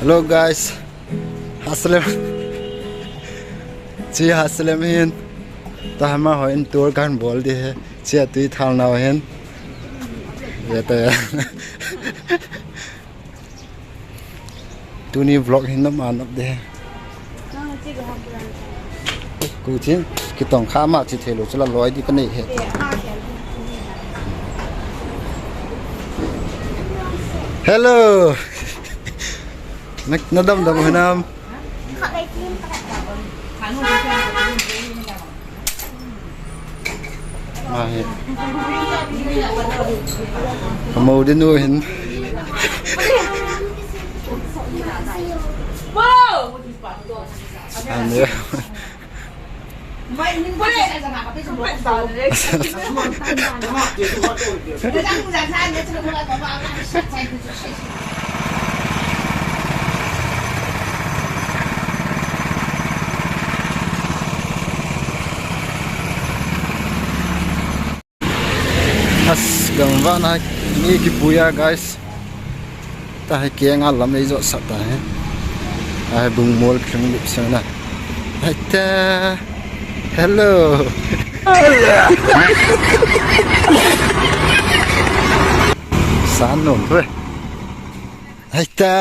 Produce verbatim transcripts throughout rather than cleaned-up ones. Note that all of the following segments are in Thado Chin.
Hello guys. Hasalem. Chi Hasalem hin. Tahama ho in tour kan bol di he. Chi atui thal nau hin. Ya ta ya. Tuni vlog hin nam anap de. Kuchin, kitong kha ma chi thelo chula loi di ka nei he. Hello. Na, na dam dam hinam. Ahi. Kamo din nu hin. Ani. As, gamvana mi kipuiya, guys. Tahi kenga lam ei jot sah tahi. Ahi bung mol kring lip sena. Aita. Hello. San nom thoi. Aita.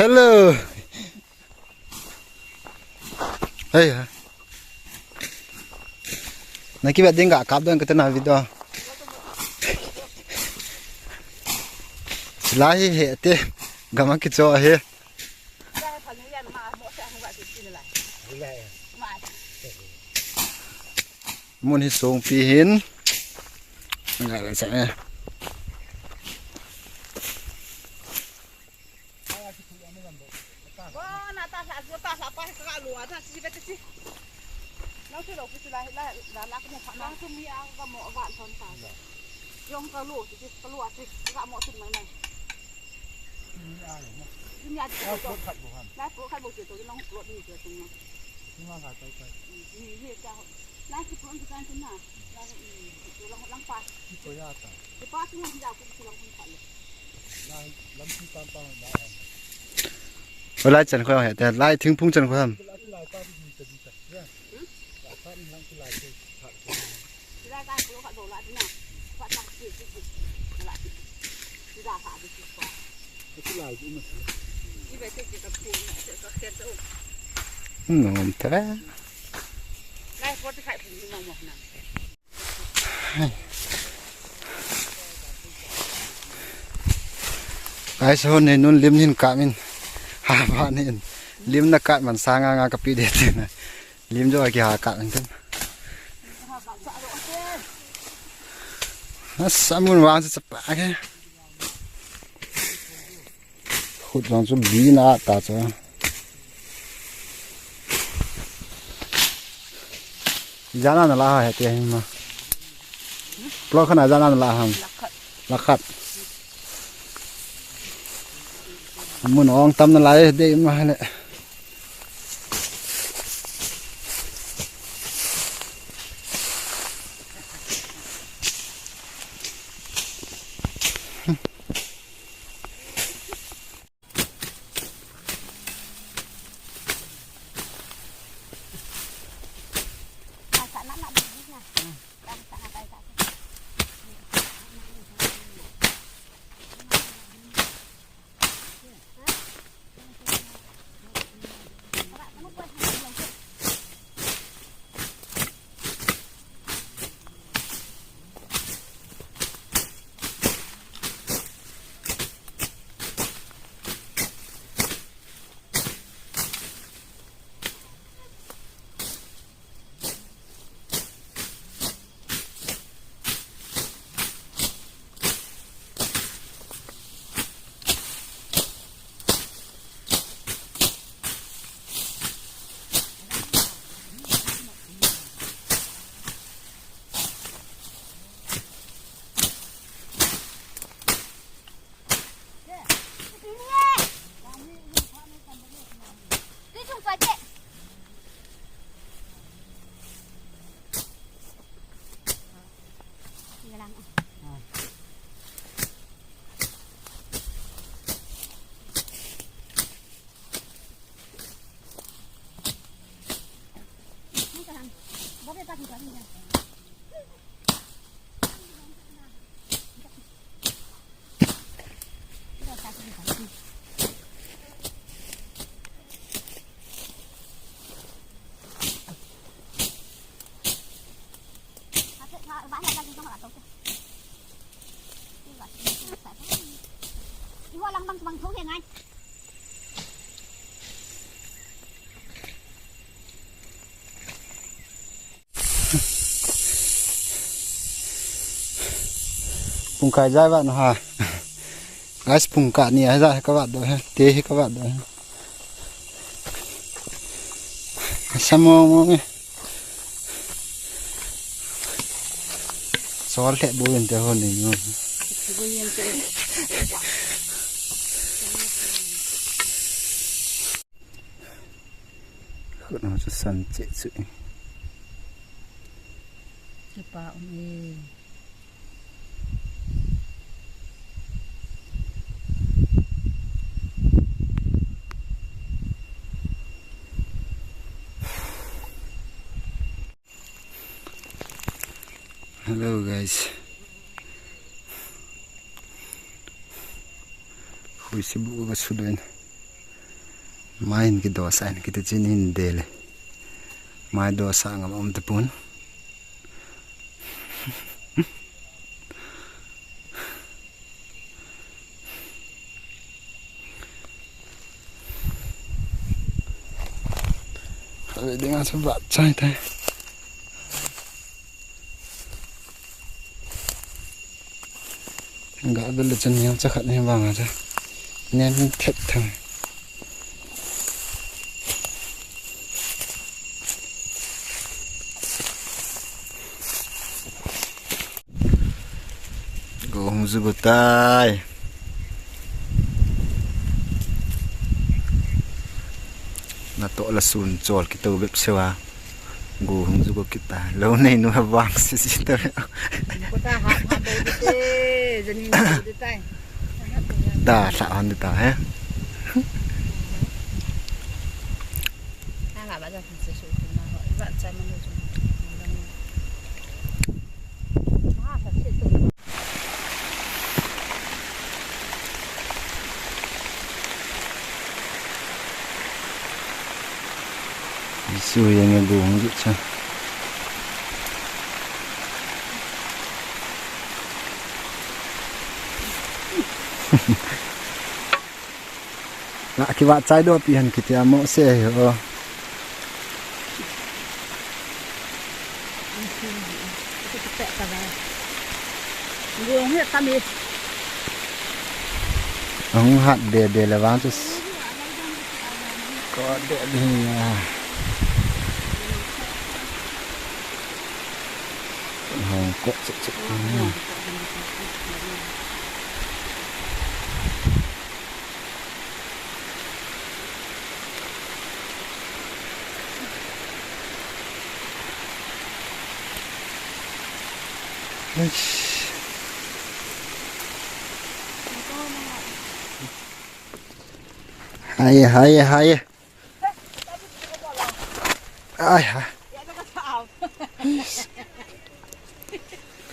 Hello. Hey, ha. Na kibe ding ga kap don ka te na video. Lai he te. Gama kicho he. Mun hi songpi hin. Nga la sa e. Wa, na ta hla, ta hla pa ka lu a ta si ka si. Nang tu lo ku tu la la la la ka mo pa nang tu mi a ka mo wa ton ta. Yong ka lu ti ka lu a ti ka mo tu mai mai. Ni a ti ko. Khat bo ham. Na ko khat bo ti to nang ko ni ti to na. Ni ma ha tai tai. Ni ni ta. Na ki pon ki tan na. Na ni to lang lang pa. Ki to ya ta. Ki pa tu ni da ku ku lang kun khat le. Lai lam ki tan tan da. Lai chan ko he te lai thing phung chan ko ham. Nom ta. Guys, hon nei nun lim hin kap in. Ha ba nin. Lim na kap man sanga nga kapi de tin. Lim jo ki ha kap in tin. Asa mun vang sa pa ke. Khut jong chu bi na ta chu. Jana na la ha he te hin ma. Plot khana jana na la ham. Lakhat. Mun ong tam na lai de ma le. Pung kai jai vat na ha. Guys, pung kah ni a jai ka vat do he. Te hi ka vat do he. Sa mong mong e. Sol te bu in te ho ni no. Khut na chu san che chu. Kipa um e. Hello guys. Hui si bu ga sudoin. Mai hin kidosa in kiti chin hin dele. Mai dosa ngam um tapun. Khatvei dinga chu vat chai tai. Ga bel le chun niam cha khat ni vang a cha. Niam thet thang. Go hung zu go tai. Na to la sun chol ki to bep sewa. Go hung zu go kita. Lo nei nu ha vang si si ta. Ko ta ha ha bo te. Jani de tai. Ta sa han de ta he. Na la ba ja kan se su na ho. Ba cha man ju. Isu yang e gong ju cha. Nga kiva chai do pi han kiti a mo se ho. Ang hat de de le vang chu. Ko de de ya. Hong ko chu chu. Hai, hai, hai. Ai, ha.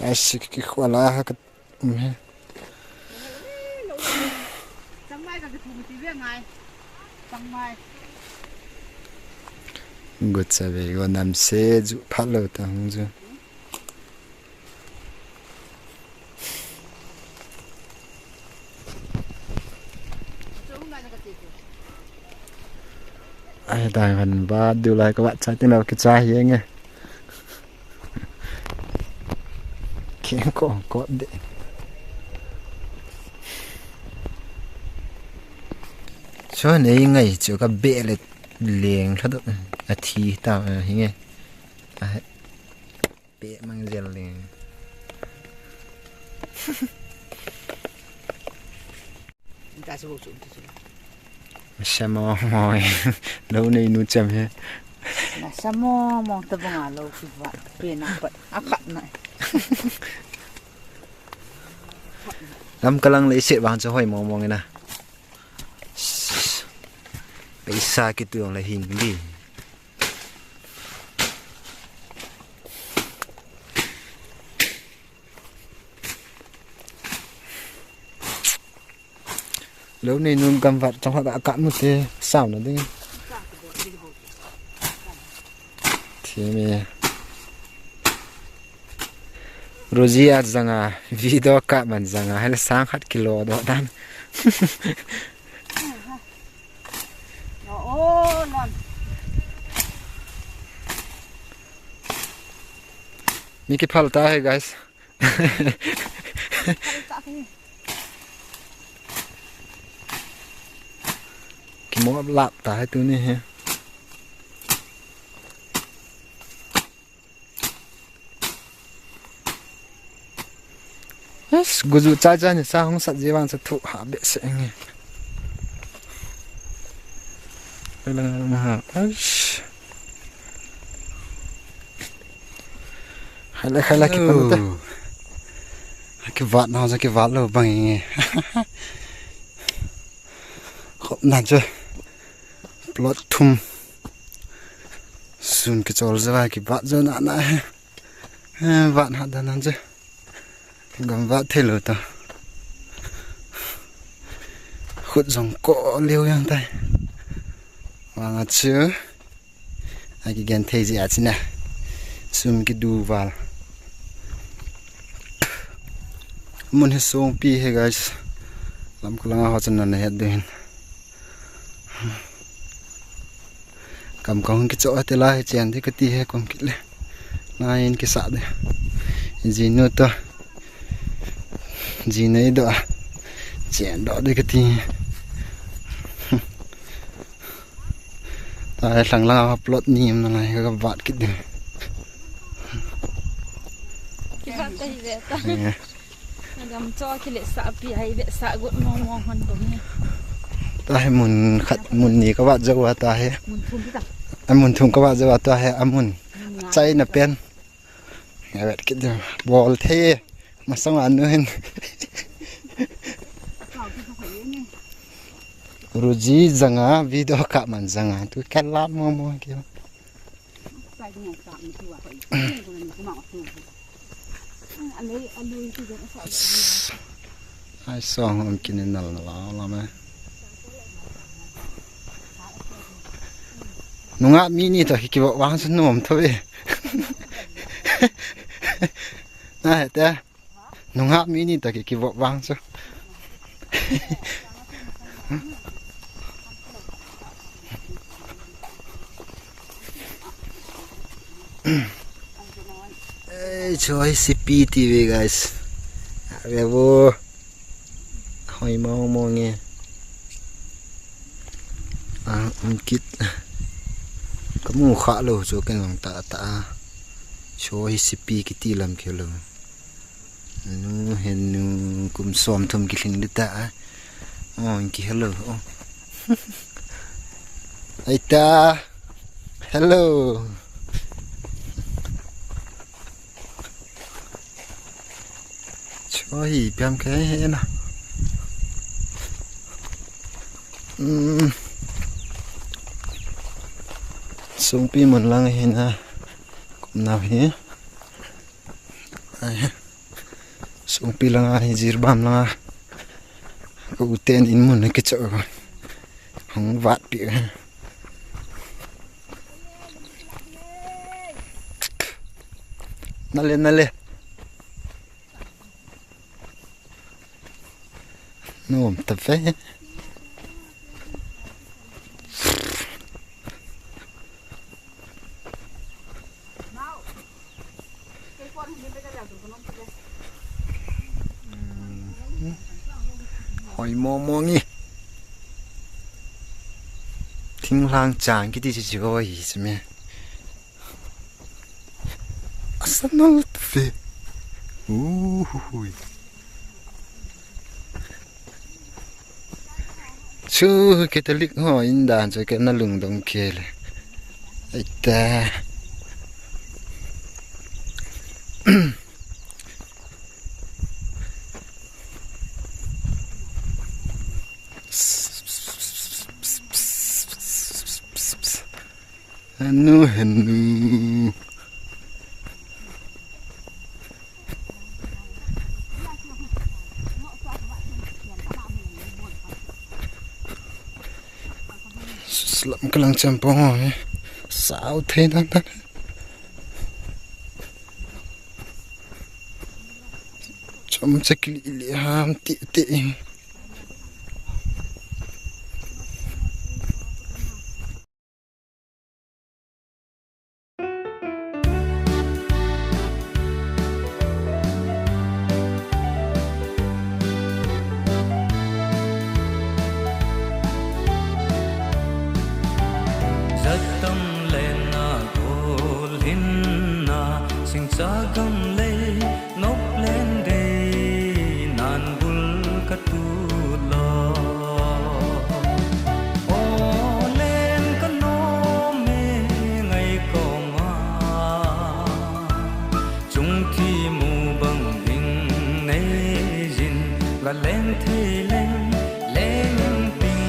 Ai, si ki khwala ha ka. Gut sa ve go nam se ju phat lo ta hung ju. Ai dai van ba du lai ka va cha tin lo ki cha hi nge. Keng ko ko de. Cho nei ngai chu ka be le leng thla do. A thi ta hi nge. A pe mang jel leng. Nta se bo chu nta se. Sa mo mo. Lo nei nu cham he. Na sa mo mo ta banga lo ki va. Pe na pat. A khat na. Lam kalang le se bang chu hoi mo mo nge na. Paisa ki tu le hin di. Lo nei nun gamvat chang hat a kap nu te sao na ding. Thimi. Rosie a janga video kap man janga hel sang khat kilo do dan. Mi kiphal ta he, guys. Kimo lap ta he tuni he. Yes, guju chai chai ni sa hung sat ji vang sa thu ha be se nge. Lang ha. Yes. Hai le, hai le, kipan ta. Kivat na, kivat lo bang nge. Khop na chu. Plot thum. Sun kichol je va kivat jo na na he. Eh, vat ha dan na chu. Gamvat thei lo ta. Khut jong ko liu yang tai. Vang a chu. A kigen thei ji a china. Sum kidu val. Mun hi songpi he, guys. Lam kalang a ho chan na het ding. Kam kahung kicho te la he chen te kati he kom kit le. Na in kisa de. Jinu to. Jinei do. Chen do de kati. Ta he lang lang plot ni em na lai ka vat kit de. Kivat ta hi ve ta. Yeah. Gam cho kile sa pi ai ve sa gut mong mong hon ko ni. Ta he mun khat mun ni ka vat jo wa ta he. Mun thum ta. A mun thum ka vat jo wa ta he a mun. Mun nga. Chai na pen. Nga vet kit jo. Bol the. Masang anu hin. Ruji janga video kap man janga tu kalat mong mong ki. Ai song um kini nal na la la me. Nunga mi ni to ki kibo wang sun nom to e. Na he te. Nunga mi ni to ki kibo wang su. Ei, choi C P T V, guys. Are wo. Hoi mong mong e. A, um kit. Kamu kha lo chu ken long ta ta. Choi C P kiti lam ke lo. Nu, henu, kum som thum kilhing dita a. Oh, inki hello. Oh. Aita. Hello. Cho hi piam ke he na. Hmm. Sungpi mun lang hi na. Kum na hi. Ai, sungpi langa hi jirbam langa. Ka u ten in mun kicho. Hung vat pi. Nale, nale. Nom ta ve. Hoi mong mong e. Thinglhang chang kiti chi chi ko hi chi me. Asa nal ta ve. Uhui. Chu Catholic ho in dan chu ke na lungdong ke le. Aita. Henu, henu. Lang chempong ho hi. Sao thei dan dan. Chom chek li li ham ti ti. Zattam lenna gol hinna, singcha gam lei nop len dei nan bul ka tu lo. O len ka nom e ngai koma, chung thi mu bang ding nei jin, la leng thei leng leng ping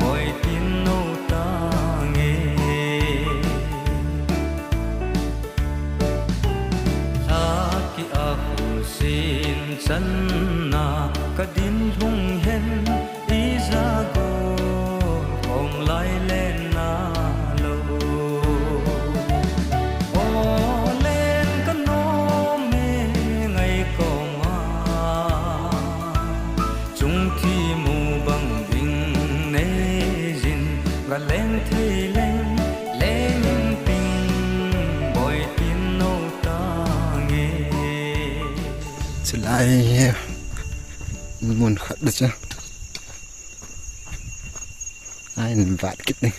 boi tin no ta nge. Lha ki a khul sin channa ka din lhung hen, i ja gol khom lai len na lo. O len ka nom e ngai koma, chung thi mu bang ding nei jin, ga leng thei leng leng ping boi tin no ta nge. Chulai hi mun khat da cha. Ai, vat kit ding.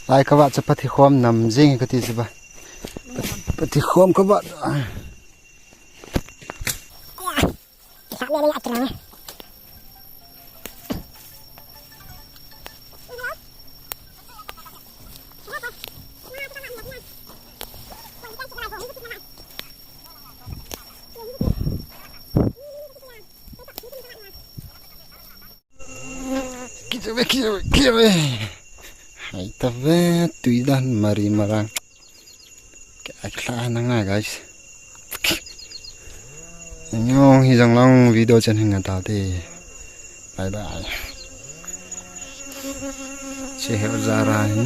Lai ka vat cha, pathi khom nam jing ka ti cha ba. Pathi khom ka vat. Kijawe, kijawe, kijawe. Hai ta ve, tui dan mari marang. Ka thla na nga, guys. Nyo hi jong long video chen hin nga ta te. Bye bye. Che he zara hi.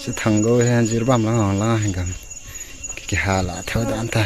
Che thang go he jir bam lang lang hin gam. Ki, ki hala tho dan ta.